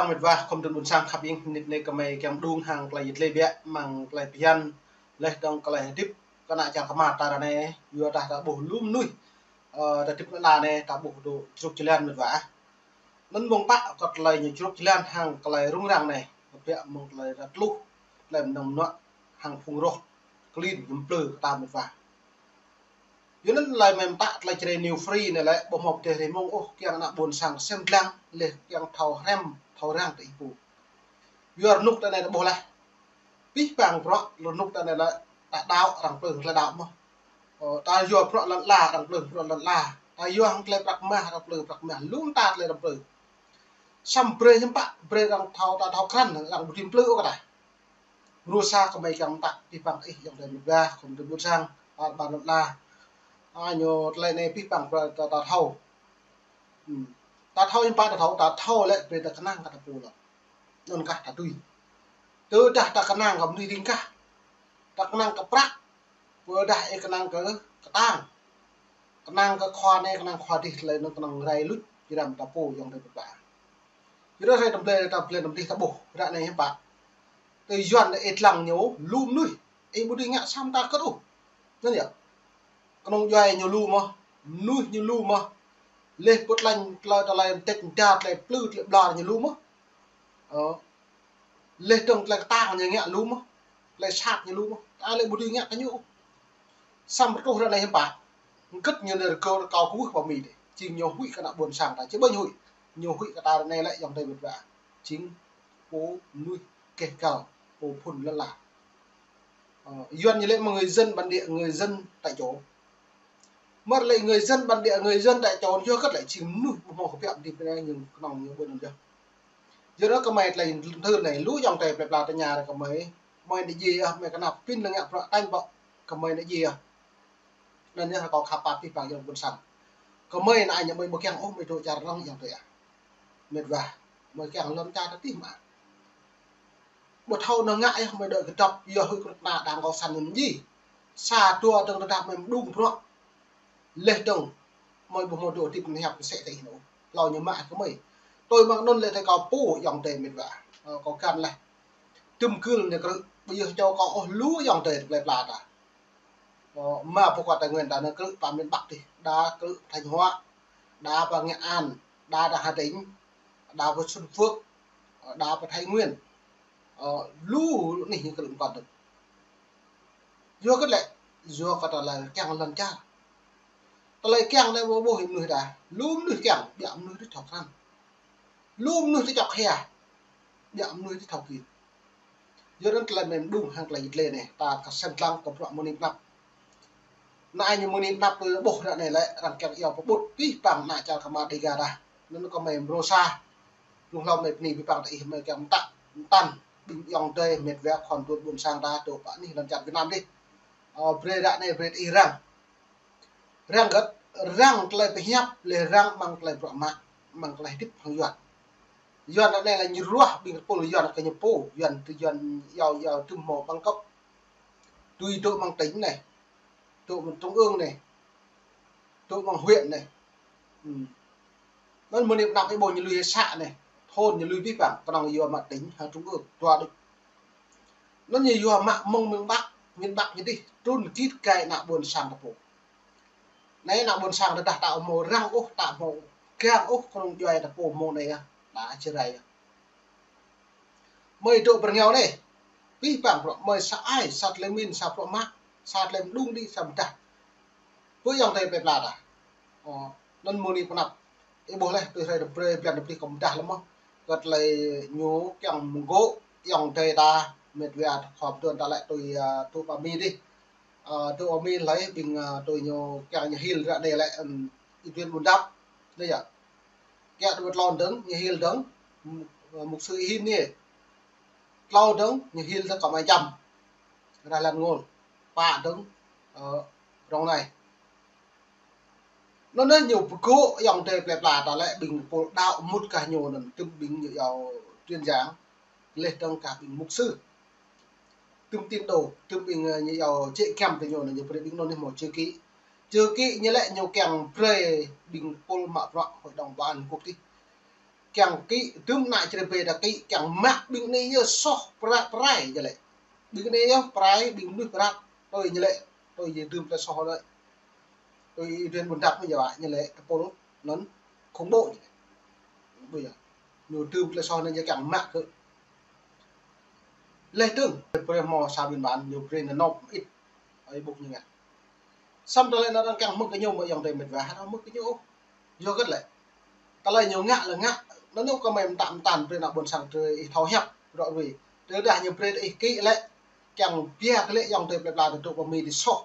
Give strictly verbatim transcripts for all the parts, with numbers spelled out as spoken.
Mĕt wa khŏm tơ̆n ƀôn sang khăp ing, mơnit anai kơmơi kiăng mơđung hăng tơlơi yit lĕ biă, mơ̆ng tơlơi phiăn, laih dơ̆ng tơlơi hơdip kơ ană čar kơmar ta ră anai, yua dah ta ƀuh lu mơnuih, ơ, ta hơdip anai ta ƀuh dŏ čruk jơlan mĕt wa. Anŭn mơ̆ng pă kơ tơlơi ñu čruk jơlan hăng tơlơi rŭng răng anai, kơ biă mơ̆ng tơlơi ră tluh, tơlơi mơnơ̆ng mơnuă, hăng phung roh klin ñu plư kơ ta mĕt wa. Yua anŭn tơlơi mơ̆ng pă tơlơi Jrai New Free anai lĕ, ƀu hmâo pơdơi hrơi mông ôh, kiăng ană ƀôn sang sem lăng, laih kiăng thâo hrăm, thâo răng tơ ih pô. Yua rơnŭk ta anai ta ƀuh laih. Pih pang bruă rơnŭk ta anai lĕ, ta đaŏ arăng plư tơlơi đaŏ mơ̆n. Ơ, ta yua bruă lŏn ala arăng plư bruă lŏn ala. Ta yua hăng tơlơi prăk mah arăng plư prăk mah. Lu mơta tơlơi arăng plư. Samơ̆ brơi hiư̆m pă, brơi arăng thâo, ta thâo krăn, arăng ƀu thim plư ôh kơ ta. Mrô sa kơmơi kiăng mơta pih pang ih ayŏng adơi mĕt wa, khŏm tơ̆n ƀôn sang, ƀar ƀar lŏn ala. A, ñu tơlơi anai pih pang bruă ta, ta thâo. Hmm. Ta thâo hiư̆m pă ta thâo, ta thâo lĕ brơi ta kơnang kơ ta pô lŏn. Anŭn kah ta tui. Tơdah ta kơnang kơ mơnuih ding kah. Ta kơnang kơ prăk. Pơdah ih kơnang kơ kơtang. Kơnang kơ khua anai, kơnang khua adih, tơlơi anŭn kơnang rai luč, jơram ta pô ayŏng adơi mĕt wa. Jơram rai tơm blơi, ta blơi tơm dih ta ƀuh, ră anai hiư̆m pă. Tơ Yuan anai ih lăng ñu, lu mơnuih, ih ƀu dưi ngă sa mơta kơt ôh. Anŭn yơh. Kơnơ̆ng djuai ñu lu mơ̆n, mơnuih ñu lu mơ̆n. Laih pơ̆t lañ tơlơi, tơlơi mơdĕč mơda, tơlơi plư, tơlơi ƀlŏr ñu lu mơ̆n. Ơ. Laih dơ̆ng tơlơi kơtang ñu ngă lu mơ̆n. Tơlơi sat ñu lu mơ̆n. Ta lĕ ƀu dưi ngă kơ ñu. Samơ̆ rơtuh ră anai hiư̆m pă. Hơget ñu nao rơkâo, rơkâo kơ wơ̆t pơ Mi dih. Jing ñu huĭ kơ ană ƀôn sang ta. Či ƀu ñu huĭ. Ñu huĭ kơ ta ră anai lĕ ayŏng adơi mĕt wa. Jing pô mơnuih keh gal, pô phŭn lăn ala. Ơ, Yuan ñu lĕ mơ̆ng người dân bản địa, người dân tại chỗ. Mơ̆ lĕ người dân bản địa, người dân tại chỗ, yua hơget lĕ jing mơnuih ƀu hmâo kơbiă hơdip anai ñu kơnơ̆ng ñu ƀuăn anŭn yơh. Yua anŭn kơmơi tơlơi thư anai, lu ayŏng adơi plơi pla tơña ră kơmơi, mơi anai djai yơh, mơi kơnăp pin lăng ngă bruă tañ ƀŏ, kơmơi anai djai yơh. Anŭn yơh kâo khăp pap pih pang ayŏng ƀôn sang. Kơmơi anai ñu mơi ƀu kiăng ôh mơi dŏ čar rŏng ayŏng adơi ah. Mĕt wa, mơi kiăng lŏn čar ta tih mă. Ƀu thâo nao ngă yơh mơi dŏ kơdŏp, yua huĭ kơnuk kơna đang kâo săn ñu mơ̆n djai. Sa dua dơ̆ng tơdah mơi mơđung bruă. Laih dơ̆ng, mơi ƀu hmâo dŏ hơdip mơhiăp mơsĕ tơ ih anŭn. Hlâo ñu mă kơmơi. Tui mơ̆ng anŭn lĕ tơ kâo pô ayŏng adơi mĕt wa. Ơ, kâo găn laih. Tơm gưl anai krư̆, ƀu yơh čô kâo ôh lu ayŏng adơi plơi pla ta. Ơ, mă pơkŏt Tây Nguyên ta anai krư̆ pơ miền Bắc dih, đa krư̆ Thanh Hóa, đa pơ Nghệ An, đa pơ Hà Tĩnh, đa pơ Xuân Phước, đa pơ Thái Nguyên. Ơ, lu anih ñu krư̆ pơkŏt dơ̆ng. Yua hơget lĕ, yua kơ tơlơi kiăng lŏn čar. Tơlơi kiăng anai ƀu ƀuh mơnuih đa, lu mơnuih kiăng, biă mơnuih đĭ thâo krăn. Lu mơnuih tơ čŏk hia, biă mơnuih đĭ thâo kĭn. Yua anŭn tơlơi mơi mơđung hăng tơlơi yit lĕ anai, ta kơ sem lăng kơ bruă mơni pơnăp. Anai ñu mơni pơnăp tui ƀuh ră anai lĕ, arăng kiăng iâu pơƀut pih pang ană čar kơmar Dega ta. Anŭn kơmơi mrô sa. Lu hlâo mơi bơni pih pang tơ ih mơi kiăng mơtă, mơtăn, ƀing ayŏng adơi mĕt wa khŏm tơ̆n ƀôn sang ta dŏ pơ anih lŏn čar Việt Nam dih. Ơ, brơi ră anai brơi tơ ih răng. Răng hơget, răng tơlơi pơhiăp, laih răng mơ̆ng tơlơi bruă mă, mơ̆ng tơlơi hơdip hăng Yuan. Yuan ră anai lĕ ñu ruah ƀing tơpul Yuan kơ ñu pô, Yuan tơ Yuan iâu, iâu tŭm hmâo bằng cấp. Tui dŏ mơ̆ng tỉnh anai, dŏ mơ̆ng trung ương anai, dŏ mơ̆ng huyện anai. Hmm. Anŭn mơni pơnăp ih ƀuh ñu lui hĭ să anai, thôn ñu lui pih pang, kơnơ̆ng yua mă tỉnh hăng trung ương, dua đôč. Anŭn ñu yua mă mơ̆ng miền Bắc, miền Bắc ñu dih, trŭn git gai ană ƀôn sang ta pô. Anai ană ƀôn sang ta dah ta hmâo răng ôh, ta hmâo gang ôh, kơnơ̆ng djuai ta pô hmâo anai yơh, ta Jrai yơh. Mơi dŏ pơ rơngiao anai, pih pang bruă mơi sa ai, sa tơlơi min, sa bruă mă, sa tơlơi mơđung đĭ, sa mơdah. Pơ ayŏng adơi plơi pla ta. Ơ, anŭn mơni pơnăp. Ih ƀuh laih, tui hrơi tơbrơi, blan tơbrơi kơ mơdah lăm mơ̆n. Kơ tơlơi ñu kiăng mơgŏ ayŏng adơi ta, mĕt wa khŏm tơ̆n ta lĕ tui, ơ, dŏ pơ Mi dih. Ơ, dŏ pơ Mi laih ƀing, ơ, tui ñu kiăng ñu hil ră anai lĕ, ưm, Y Tuyên Bùn Dap. Anai yơh. Kiăng dŏ tlôn dơ̆ng, ñu hil dơ̆ng, ơ, mục sư Y Hin anai. Tlâo dơ̆ng, ñu hil tơ kơ Mai Čăm. Rah Lan Ngôl. Pă dơ̆ng, ơ, rŏng anai. Anŭn anai ñu pơgŏ ayŏng adơi plơi pla ta lĕ ƀing pô đaŏ mŭt kah ñu anŭn tŭm ƀing ñu iâu truyền giảng, laih dơ̆ng kah ƀing mục sư. Tŭm tín đồ, tŭm ƀing, ơ, ñu iâu jĕ giăm tơ ñu anŭn ñu brơi ƀing anŭn anai hmâo chữ ký. Chữ ký ñu lĕ ñu kiăng brơi ƀing pô mă bruă hội đồng bảo an Liên Hợp Quốc dih. Kiăng kĭ, tơm ană čơrơbê ta kĭ, kiăng mă ƀing anai yơh soh prai, prai ñu lĕ. Ƀing anai yơh prai, ƀing mơnuih prai, tui ñu lĕ, tui yơh tơm tơlơi soh lĕ. Tui ih duen ƀun dăp ñu yơh, ñu lĕ tơpul anŭn khủng bố ñu lĕ. Ƀu yơh. Ñu tơm tơlơi soh anŭn ñu kiăng mă kơ. Leh tơ̆ng, brơi hmâo sa biên bản, ñu brơi nao nộp ĭt. Ơi ƀuh ñu ngă. Samơ̆ tơlơi anŭn arăng kiăng hmư̆ kơ ñu mơ̆ ayŏng adơi met wa, hơdôm hmư̆ kơ ñu ôh. Yua hơget lĕ. Tơlơi ñu ngă lĕ ngă, anŭn ñu kơmơi mơtam mơtam brơi ană ƀôn sang tơ ih thâo hiăp, rŏ rui. Tơdah ñu brơi ih kĭ lĕ, kiăng pia kơ lĕ ayŏng adơi plơi pla tơ dŏ pơ Mi tơ soh.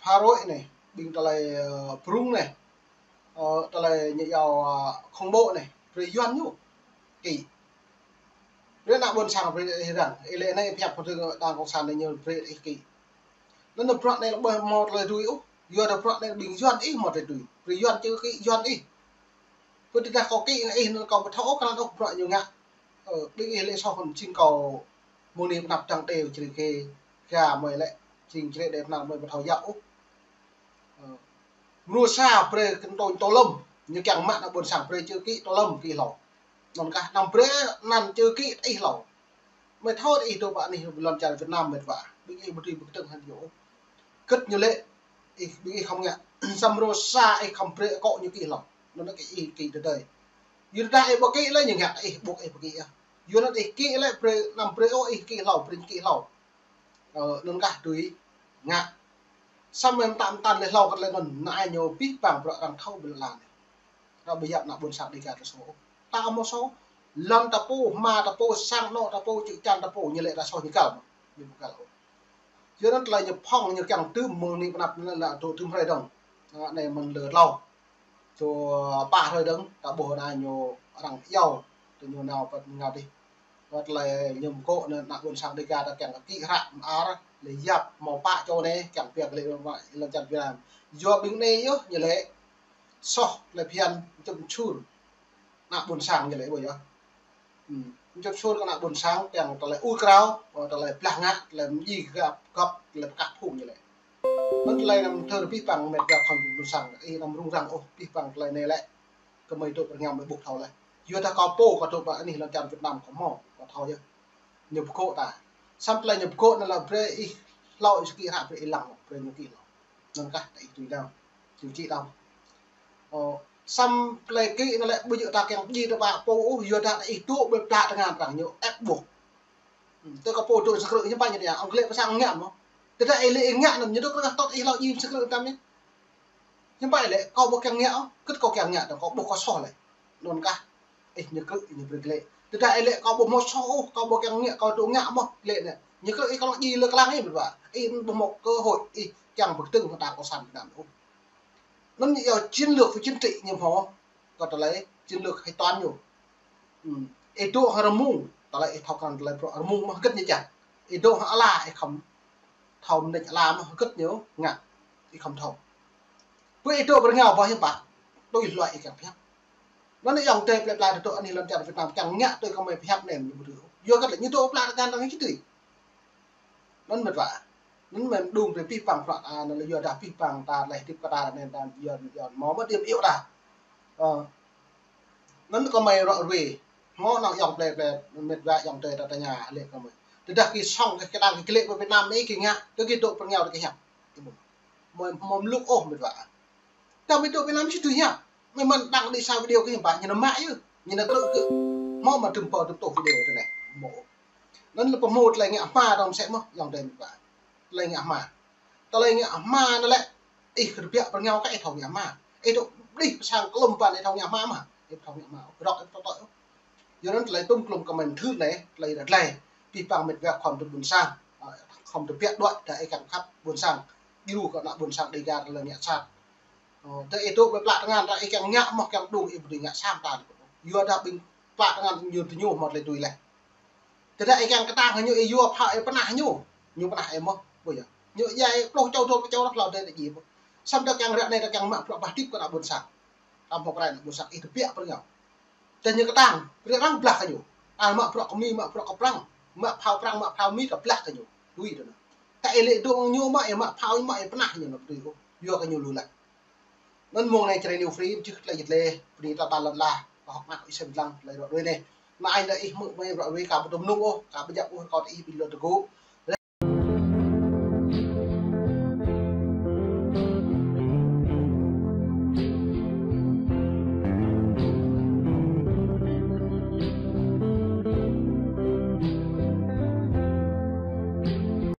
Pha rơi anai, ƀing tơlơi, ơ, prung anai, ơ, tơlơi ñu iâu, ơ, khủng bố anai, brơi Yuan ñu kĭ. Brơi ană ƀôn sang brơi ih răng, ih lĕ anai pơhiăp kơ tơ đảng cộng sản anai ñu brơi ih kĭ. Anŭn bruă anai lĕ ƀu hmâo tơlơi tui ôh, yua dah bruă anai ƀing Yuan ih hmâo tơlơi tui. Brơi Yuan čơ kĭ Yuan ih. Pơ tơdah kâo kĭ ih anŭn kâo ƀu thâo ôh, kơnang ôh bruă ñu ngă. Ơ, ƀing ih lĕ soh kơ jing kâo mơ̆ng anai pơ anăp dăng đê čơrơkê ga mơi lĕ, jing čơrơkê đe pơ anăp mơi ƀu thâo yap ôh. Ơ, mrô sa brơi kơtông tô lŏm, ñu kiăng mă ană ƀôn sang brơi čơ kĭ tô lŏm kĭ hlâo. Anŭn kah anăm brơi anăn čơ kĭ ih hlâo. Mơi thâo ih dŏ pơ anih lŏn čar Việt Nam met wa. Ƀing ih ƀu dưi ƀu kơtơ̆ng hăng ñu. Hơget ñu lĕ, ih, ƀing ih khŏm ngă. Samơ̆ mrô sa ih khŏm brơi akŏ ñu kĭ hlâo. Anŭn kơ ih kĭ tơdơi. Yua dah ih ƀu kĭ lĕ ñu ngă ih, ƀu ih ƀu kĭ ah. Yua anŭn ih kĭ lĕ brơi, anăm brơi ôh ih kĭ hlâo, brơi kĭ hlâo. Ơ, anŭn kah tui ngă. Samơ̆ mơtam mơtam lĕ hlâo kơ tơlơi anŭn, anai ñu pih pang bruă arăng thâo ƀơi lŏn anai. Ră ƀu yap ană ƀôn sang Dega ta soh. Ta hmâo soh. Lŏn ta pô, hma ta pô, sang anŏ ta pô, čư̆ čan ta pô, ñu lĕ ta soh ñu kăl mơ̆. Ñu ƀu kăl ôh. Yua anŭn tơlơi ñu phŏng ñu kiăng tơm mơ̆ng anai pơ anăp anŭn lĕ dŏ tơm hrơi dơ̆ng. Anai mơ̆ng lơ tlâo. Dŏ pă hrơi dơ̆ng, ta ƀuh anai ñu arăng iâu, tơ ñu nao pơ ngă dih. Wơ̆t tơlơi ñu pơkŏ anŭn ană ƀôn sang Dega ta kiăng kĭ hră mơar, lĕ yap hmâo pă čô anai, kiăng pia kơ lĕ lŏn čar Việt Nam. Yua ƀing anai yơh, ñu lĕ soh tơlơi phiăn, čŭm čhur. Ană ƀôn sang ñu lĕ ƀu yơh. Hmm. Čŭm čhur kơ ană ƀôn sang, kiăng tơlơi ur krao, tơlơi blah ngă, tơlơi mơji găp, găp, tơlơi pơkah phung ñu lĕ. Anŭn tơlơi anăm thâo pih pang met wa khŏm ƀôn sang, ih anăm rŭng răng ôh pih pang tơlơi anai lĕ. Kơmơi dŏ pơ rơngiao mơi ƀuh thâo leh. Yua dah kâo pô, kâo dŏ pơ anih lŏn čar Việt Nam kâo hmâo, kâo thâo yơh. Ñu pơkŏ ta. Samơ̆ tơlơi ñu pơkŏ anŭn lĕ brơi ih hlâo ih kĭ hră brơi ih lăng, brơi ñu kĭ hlâo. Anŭn kah ta ih tui đaŏ, tui či đaŏ. Ơ, samơ̆ tơlơi kĭ anŭn lĕ ƀu djơ̆ ta kiăng pơdjai ta ƀă pô ôh, yua dah ih dŏ ƀơi pla tơngan arăng ñu ĕp ƀuh. Hmm, tơ kâo pô dŏ sa krư̆ hiư̆m pă ñu tơña, ŏng kơ lĕ pơ sang ngă mơ̆. Tơdah ih lĕ ih ngă anŭn, ñu dŏ krư̆ tŏt ih hlâo djai sa krư̆ tam ñu. Hiư̆m pă ih lĕ, kâo ƀu kiăng ngă ôh, hơget kâo kiăng ngă, tơ kâo ƀuh kâo soh lĕ. Anŭn kah, ih ñu krư̆, ñu brơi kơ lĕ. Tơdah ih lĕ kâo ƀu hmâo soh ôh, kâo ƀu kiăng ngă, kâo dŏ ngă mơ̆, lĕ anai. Ñu krư̆ ih kâo lăng djai lơ klang ih met wa. Ih ƀu hmâo cơ hội, ih kiăng pơkơtơ̆ng hăng đảng cộng sản Việt Nam ôh. Anŭn ñu iâu chiến lược với chính trị ñu hmâo. Kơ tơlơi chiến lược hơtoan ñu. Hmm. Ih dŏ hăng rơmung, tơlơi ih thâo krăn tơlơi bruă rơmung mơ̆ hơget ñu čang. Ih dŏ hăng ala ih khŏm thâo mơneč ala mơ̆ hơget ñu ngă. Ih khŏm thâo. Pơ ih dŏ pơ rơngiao ƀơi hiư̆m pă, tui hluai ih kiăng pơhiăp. Anŭn ayŏng adơi plơi pla dŏ anih lŏn čar Việt Nam kiăng ngă tui kơmơi pơhiăp anai ñu ƀu dưi. Yua hơget lĕ ñu dŏ pla tơngan arăng ñu či tui. Anŭn met wa. Anŭn mơ̆n đung brơi pih pang bruă, a, anŭn lĕ yua dah pih pang ta leh tip kơ ta anai ta yua, yua hmâo mơ̆ tip iâu ta. Ơ. Anŭn kơmơi rŏ rui. Hmâo anŭn ayŏng plơi plơi met wa ayŏng adơi ta tơña lĕ kơmơi. Tơdah kĭ sŏng kơ kơdang kĭ lĕ pơ Việt Nam anai kĭ ngă, tơ kĭ dŏ pơ rơngiao tơ kĭ hiăp. Mơ̆, mơ̆ mluk ôh met wa. Tơdah mơi dŏ Việt Nam či tui hiăp. Mơi mơ̆n đăng đĭ sa video kơ hiư̆m pă, ñu nao mă yơh. Ñu nao krư̆ kơ. Hmâo mơ̆ tơm pơ tơm tôh video tơ anai. Hmâo. Anŭn lĕ pơhmô tơlơi ngă hma tơm sĕ mơ̆, ayŏng adơi met wa. Tơlơi ngă hma. Tơlơi ngă hma anŭn lĕ, ih kơ tơbiă pơ rơngiao kah ih thâo ngă hma. Ih dŏ đih pơ sang klum păn ih thâo ngă hma mơ̆. Ih thâo ngă hma. Rŏk ih thâo tơ̆. Yua anŭn tơlơi tŭm klum kơmơi mơthưr anai, tơlơi ră glai. Pih pang met wa khŏm tŭ ƀôn sang. Ơ, khŏm tơbiă đuaĭ, dah ih kiăng khăp ƀôn sang. Djru kơ ană ƀôn sang Dega tơlơi ngă sat. Ơ, tơ ih dŏ ƀơi pla tơngan ta ih kiăng ngă mơ̆ kiăng đung ih ƀu dưi ngă sa mơta. Yua dah ƀing pla tơngan ñu tơ ñu hmâo tơlơi tui leh. Tơdah ih kiăng kơtang hăng ñu ih yua phao ih pơnah hăng ñu. Ñu pơnah ih mơ̆, ƀu yơh. Ñu djai pluh čô dua pluh čô hlâo dêh ta djai mơ̆. Samơ̆ ta kiăng ră anai ta kiăng mă bruă bah tip kơ ană ƀôn sang. Tam hŏk rai ană ƀôn sang ih tơbiă pơ rơngiao. Tơ ñu kơtang, brơi arăng blah kơ ñu. Arăng mă bruă kơ Mi, mă bruă kơ Prăng. Mă phao Prăng, mă phao Mi ta blah kơ ñu. Tui tơ anŭn. Ta ih lĕ dŏ ñu mă, ih mă phao, mă ih pơnah ñu anŭn tui ôh. Yua kơ ñu lu lăi. Anŭn mơ̆ng anai Jrai New Free, jih tơlơi jih tơlơi, bơni ta ƀă lŏn ala. hơ̆k mơak ih sem lăng tơlơi ră ruai anai. Anai anai ih hmư̆ wai ră ruai ka ƀu tŭ mơnŭng ôh, ka ƀu djăp ôh, rơkâo tơ ih ƀing lu tơgŭ.